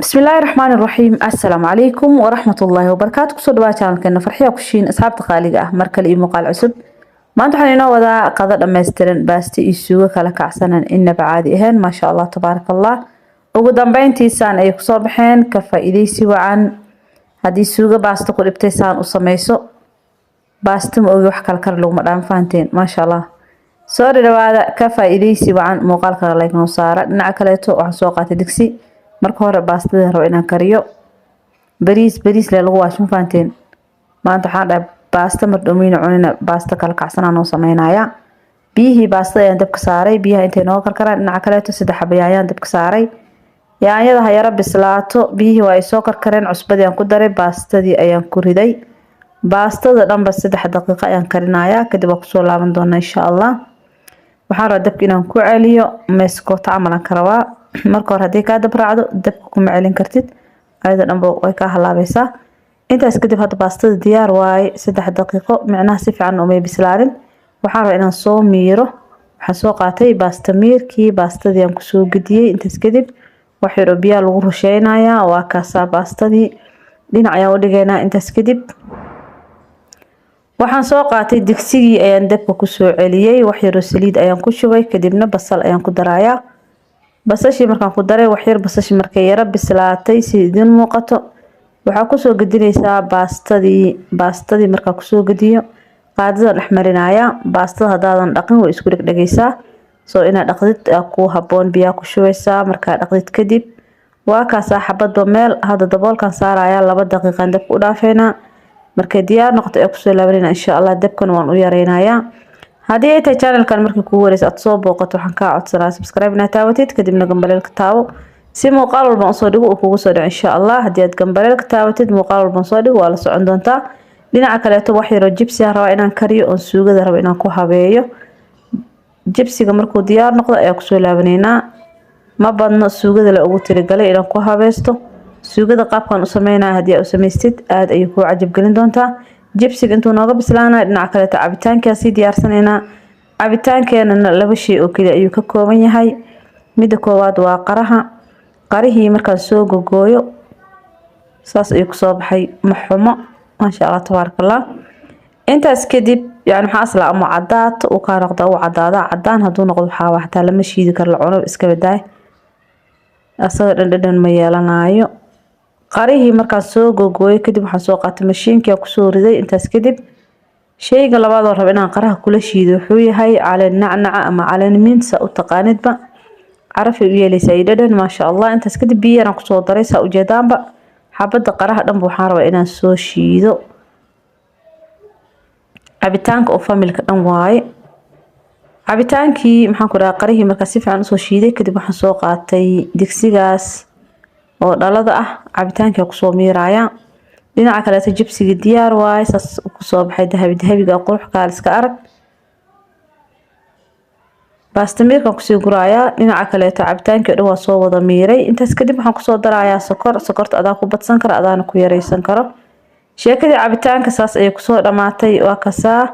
Bismillaahi raxmaani raxiim. Assalaamu calaykum waraxmatullaahi wabarakaatu. Kusoo dhawaa channelkeena Farxiya Kushiin. Asxaabta qaaliga ah, mar kale iyo muuqaal cusub. Maanta waxaan inoo wadaa qado dhammaystiran, baasti iyo suugo kala kacsanan, inaba caadi ahayn. Maasha Allah, tabaaraka Allah. Ugu dambeyntiisaan ay kusoo baxeen. Ka faa-iideysi wacan. Haddii suugo baasto ku dhibtay, saan u sameyso. Baasto ma ogi, wax kale kar laguma dhaan, fahanteen? Maasha Allah, soo dhawaada, ka faa-iideysi wacan. Muuqaalka like noo saara. Dhinaca kaleeto waxaan soo qaatay digsi. Marka hore baastada rabo inaan kariyo. Bariis bariis le lagu waasho, ma fahanteen? Maanta waxaan dhahay baasta mar dhowmeyna cunina, baasta kala kacsanaa noo sameynaya. Biyihii baastada ayaan dabka saaray. Biyaha intay nooga karkaraan, dhinaca kaleeto saddex xabo yaanyaan dabka saaray. Yaanyada ha yaro bislaato. Biyihii waa ay soo karkareen. Cusbadii aan ku daray, baastadii ayaan ku riday. Baastada dhanba 3 daqiiqo ayaan karinayaa, kadib waa kusoo laaban doonaa insha Allah. Waxaan rabaa dabka inaan ku celiyo, meeskoota camal aan ka rabaa. Marka hore haddii kaa dab raacdo, dabka kuma celin kartid, ayada dhanba way kaa halaabaysaa. Intaas kadib hadda baastada diyaar waaye. 3 daqiiqo micnaha si fiican umay bislaanin. Waxaan rabaa inaan soo miiro. Waxaan soo qaatay baasta miirkii, baastadii aan kusoo gediyey. Intaas kadib wax yar oo biyaa lagu rusheynayaa. Waa kaasaa, baastadii dhinac ayaan u dhigaynaa. Intaas kadib waxaan soo qaatay digsigii ayaan dabka kusoo celiyey. Wax yaroo saliid ayaan ku shubay, kadibna basal ayaan ku darayaa. Basashii markaan ku daray, waxyar basashii markay yaro bislaatay, si idin muuqato, waxaa kusoo gedinaysaa baastadii. Baastadii markaa kusoo gediyo, qaadada dhex marinaya. Baastada haddaadan dhaqin, way isku dhegdhegaysaa, soo inaad dhaqdid ku haboon. Biyaa ku shubaysaa. Markaa dhaqdid kadib, waa kaasaa, xabadba meel. Hadda daboolkan saaraya, 2 daqiiqan dabka u dhaafeynaa. Markay diyaar noqoto ee kusoo laabanayna insha Allah. Dabkan waan u yareynayaa. Haddii ay tahay channelkan markii kugu wareysa aad soo booqato, waxaan kaa codsanaa subscribe inaad taabatid, kadibna gambaleelka taabo, si muuqaal walban usoo dhigo uu kugu soo dhaco insha Allah. Haddii aad gambaleelka taabatid, muuqaal walban soo dhigo waa la socon doontaa. Dhinaca kaleeto wax yaroo jibsi ah rabaa inaan kariyo, oon suugada rabo inaan ku habeeyo. Jibsiga markuu diyaar noqdo ayaa kusoo laabaneynaa. Ma badno suugada la ugu tirigalay inaan ku habeesto. Suugada qaabkan u sameynaya haddii aad u samaystid, aada ayay kuu cajab gelin doontaa. Jibsiga intuu nooga bislaanaya, dhinaca kaleeto cabitaankaa sii diyaarsanaynaa. Cabitaankeenana laba shay oo keliya ayuu ka kooban yahay. Midda koowaad waa qaraha. Qarihii markaan soo gogooyo, saas ayuu kusoo baxay, ma xumo, maasha Allah, tabaaraka Allah. Intaas kadib yani waxaa asla ama cadaato uu kaa noqda, uu cadaada. Cadaan hadduu noqdo, waxaa xataa lama shiidi karo, la cuno iska badaay, asaga dhan dhadhan ma yeelanayo. Qarihii markaan soo gogooyo kadib, waxaan soo qaatay mashiinkii, kusoo riday. Intaas kadib sheyga labaad oo rabo inaan qaraha kula shiido wuxuu yahay caleen nacnaca ama caleen minsa u taqaanidba. Carafay u yeelaysaa iyo dhadhan, maasha Allah. Intaas kadib biyo yaraan kusoo daray. Saa ujeedaanba, xabadda qaraha dhanba waxaan rabaa inaan soo shiido. Cabitaanka oo familka dhan waaye. Cabitaankii, maxaan ku dhahaa, qarihii markaa si fiican usoo shiiday kadib, waxaan soo qaatay digsigaas oo dhalada ah, cabitaankii kusoo miiraya. Dhinaca kaleeto jibsiga diyaar waaye, saas kusoo baxay, dahabi dahabiga, qurux kaaliska arag. Baastamiirkan kusii gurayaa. Dhinaca kaleeto cabitaankii dhan waa soo wada miiray. Intaas kadib waxaan kusoo darayaa sokor. Sokorta adaa ku badsan karo, adaana ku yareysan karo. Sheekadii cabitaanka saas ayay kusoo dhamaatay. Waa kasaa,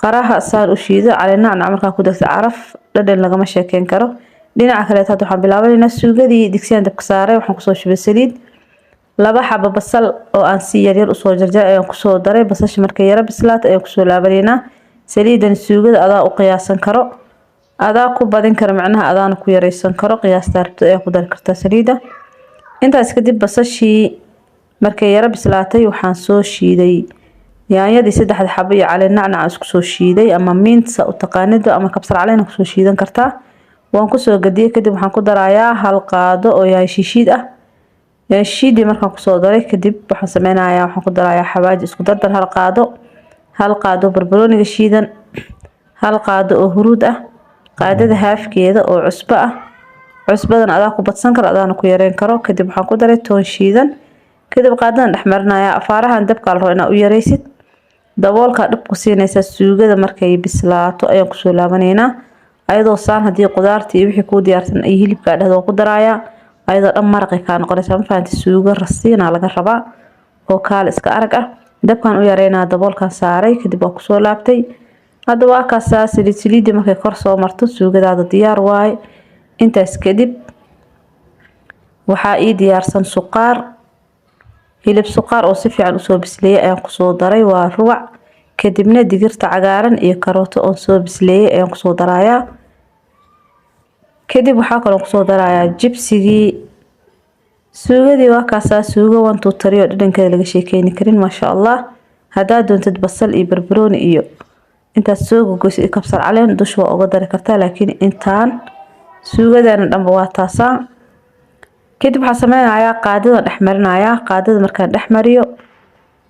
qaraha saan u shiido, caleen nacnac markaa ku degta, caraf dhadhan lagama sheekeyn karo. Dhinaca kaleeto hadda waxaan bilaabanaynaa suugadii. Digsiyaan dabka saaray, waxaan kusoo shubay saliid. Laba xabo basal oo aan si yaryar usoo jarjaray ayaan kusoo daray. Basasha markay yaro bislaato ayaan kusoo laabanaynaa. Saliidan suugada adaa u qiyaasan karo, adaa ku badin karo, macnaha adaana ku yareysan karo. Qiyaasta rabto ayaa ku dari kartaa saliida. Intaas kadib basashii markay yaro bislaatay, waxaan soo shiiday yaanyadii saddexda xabo iyo caleen nacnac isku soo shiiday, ama miintsa u taqaanido, ama kabsar caleen kusoo shiidan kartaa. Waan kusoo gadiyey. Kadib waxaan ku darayaa hal qaado oo yahay shishiid ah. Yahay shishiidii markaan kusoo daray kadib, waxaan sameynayaa, waxaan ku darayaa xawaaji isku dardar, hal qaado, hal qaado barbarooniga shiidan, hal qaado oo huruud ah, qaadada haafkeeda oo cusbo ah. Cusbadan adaa ku badsan karo, adaana ku yareyn karo. Kadib waxaan ku daray toon shiidan. Kadib qaadadan dhex marinaya. Afaarahan dabka la rabo inaa u yareysid, daboolkaa dhab ku siinaysaa. Suugada markay bislaato ayaan kusoo laabanaynaa. Ayadoo saan haddii qudaarta iyo wixii kuu diyaarsan iyo hilibkaa dhehda waa ku darayaa, ayadoo dhan maraqay kaa noqonaysaa, ma fahanti? Suugo rasiina laga rabaa oo kaal iska arag ah. Dabkan u yareynaa, daboolkan saaray, kadib waa kusoo laabtay. Hadda waa kaasaa, saliid saliidii markay kor soo marto, suugadaada diyaar waaye. Intaas kadib Waxaa ii diyaarsan suqaar, hilib suqaar oo si fiican usoo bisleeyay ayaan kusoo daray, waa ruwac. Kadibna digirta cagaaran iyo karooto oon soo bisleeyay ayaan kusoo darayaa. Kadib waxaa kaloo kusoo darayaa jibsigii. Suugadii waa kaasaa, suugo 1 2 3 oo dhadhankeeda laga sheekeyni karin, maasha Allah. Haddaad doontid basal iyo barbarooni iyo intaad soo gogoysid iyo kabsar caleen dusha waa uga dari kartaa, laakiin intaan suugadana dhanba waa taasaa. Kadib waxaan sameynayaa qaadada dhex marinayaa. Qaadada markaan dhex mariyo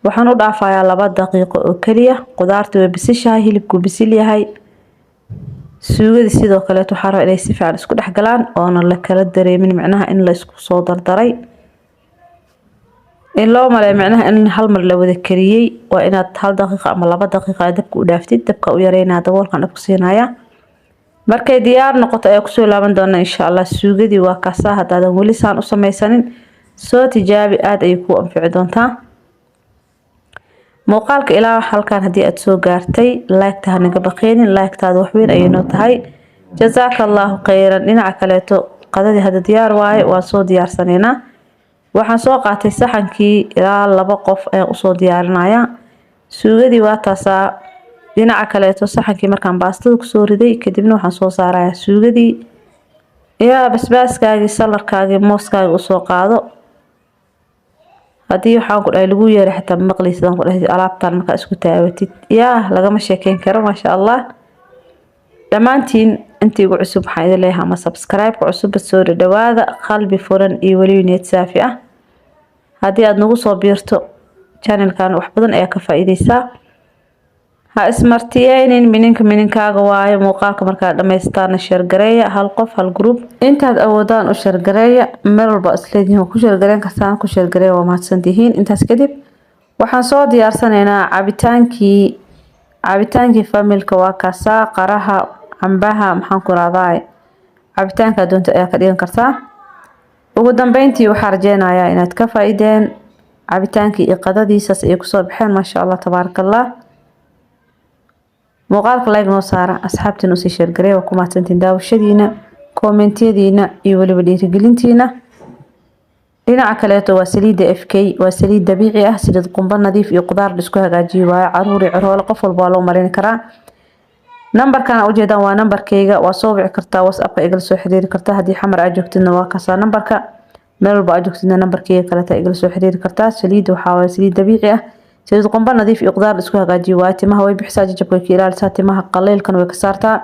waxaan u dhaafayaa 2 daqiiqo oo kaliya. Qudaarta way bisishahay, hilibku bisil yahay, suugadii sidoo kaleeto. Waxaa rabaa inay si fiican isku dhex galaan oona la kala dareemin micnaha in la isku soo dardaray, in loo maleeyo micnaha in hal mar la wada kariyey. Waa inaad 1 daqiiqo ama 2 daqiiqo aad dabka u dhaaftid. Dabka u yareynaya, daboolkan dhab ku siinaya. Markay diyaar noqoto ayaa kusoo laaban doona insha Allah. Suugadii waa kaasaa. Haddaadan weli saan u samaysanin, soo tijaabi, aad ayay kuu anfici doontaa. Muuqaalka ilaa halkan haddii aad soo gaartay, like-ta hanaga baqeenin, like-taada waxweyn ayay noo tahay. Jazaaka Allahu khayran. Dhinaca kaleeto qadadii hadda diyaar waaye, waan soo diyaarsanaynaa. Waxaan soo qaatay saxankii, ilaa 2 qof ayaan usoo diyaarinayaa. Suugadii waa taasaa. Dhinaca kaleeto saxankii markaan baastada kusoo riday, kadibna waxaan soo saarayaa suugadii. Yaa basbaaskaagii, salarkaagii, mooskaagii usoo qaado. Haddii waxaan ku dhahay lagu yeeray xitaa maqliysid, ku dhahay alaabtan markaa isku taabatid, yaa lagama sheekeyn karo, maasha Allah. Dhammaantiin intii igu cusub waxaan idin leeyahay, ama subscribe-ka cusub, soo dhawaada, qalbi furan iyo weliba niyad saafi ah. Haddii aad nagu soo biirto channelkan, wax badan ayaa ka faa'iideysaa. Ha ismartiyeynin, mininka mininkaaga waayo. Muuqaalka markaad dhamaystaana share gareeya, hal qof, hal group, intaad awoodaan u share gareeya. Meel walba isleedihiin waa ku share gareyn kartaan, ku share gareeya. Waa mahadsantihiin. Intaas kadib waxaan soo diyaarsanaynaa cabitaankii. Cabitaankii familka waa kaasaa, qaraha, cambaha, maxaan ku rahdaa, cabitaanka doonta ayaa ka dhigan kartaa. Ugu dambeyntii waxaa rajeynayaa inaad ka faa'iideen. Cabitaankii iyo qadadiisaas ay kusoo baxeen, maasha Allah, tabaaraka Allah. Muuqaalka like noo saara, asxaabtiina usii share gareeya. Waa ku mahadsantiin daawashadiina, commentiyadiina iyo weliba dhiirigelintiina. Dhinaca kaleeto waa saliidda FK, waa saliid dabiici ah, saliid qumbo nadiif iyo qudaar la isku hagaajiyo waayo. Caruur iyo ciroole, qof walba waa loo marin karaa. Nambarkan aa ujeedaan waa nambarkayga, waa soo wici kartaa, WhatsAppka igala soo xiriiri kartaa. Haddii Xamar aad joogtidna waa kaasaa nambarka, meel walba aad joogtidna nambarkayga kaleta igala soo xiriiri kartaa. Saliidda waxaa waaye saliid dabiici ah, saliid qumbo nadiif iyo qudaar la isku hagaajiyo waayo. Timaha way bixisaa, jajabka way ka ilaalisaa, timaha qaleylkan way ka saartaa.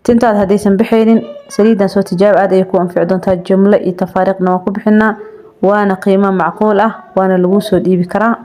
Tintaada haddaysan bixaynin, saliidan soo tijaab, aad ayay ku anfici doontaa. Jumlo iyo tafaariiqna waan ku bixinaa, waana qiimo macquul ah, waana lagu soo dhiibi karaa.